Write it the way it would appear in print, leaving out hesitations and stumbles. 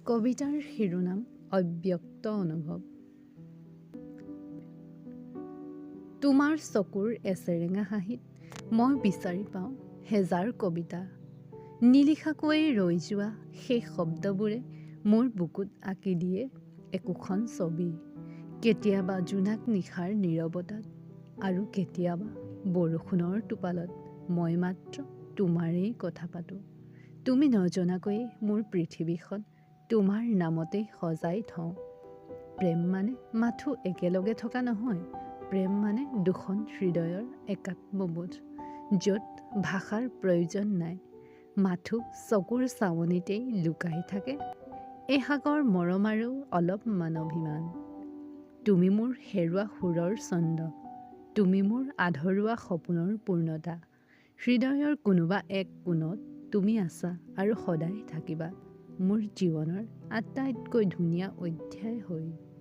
কবিতাৰ শিৰোনাম অব্যক্ত অনুভৱ। তোমাৰ চকুৰ এচেৰেঙা হাঁহিত মই বিচাৰি পাওঁ হেজাৰ কবিতা। নিলিখাকৈয়ে ৰৈ যোৱা সেই শব্দবোৰে মোৰ বুকুত আঁকি দিয়ে একোখন ছবি। কেতিয়াবা জোনাক নিশাৰ নীৰৱতাত আৰু কেতিয়াবা বৰষুণৰ টোপালত মই মাত্ৰ তোমাৰেই কথা পাতোঁ। তুমি নজনাকৈয়ে মোৰ পৃথিৱীখন তোমাৰ নামতেই সজাই থওঁ। প্ৰেম মানে মাথোঁ একেলগে থকা নহয়, প্ৰেম মানে দুখন হৃদয়ৰ একাত্মবোধ, য'ত ভাষাৰ প্ৰয়োজন নাই, মাথোঁ চকুৰ চাৱনিতেই লুকাই থাকে এসাগৰ মৰম আৰু অলপমান অভিমান। তুমি মোৰ হেৰুৱা সুৰৰ ছন্দ, তুমি মোৰ আধৰুৱা সপোনৰ পূৰ্ণতা। হৃদয়ৰ কোনোবা এক কোণত তুমি আছা আৰু সদায় থাকিবা মোৰ জীৱনৰ আটাইতকৈ ধুনীয়া অধ্যায় হৈ।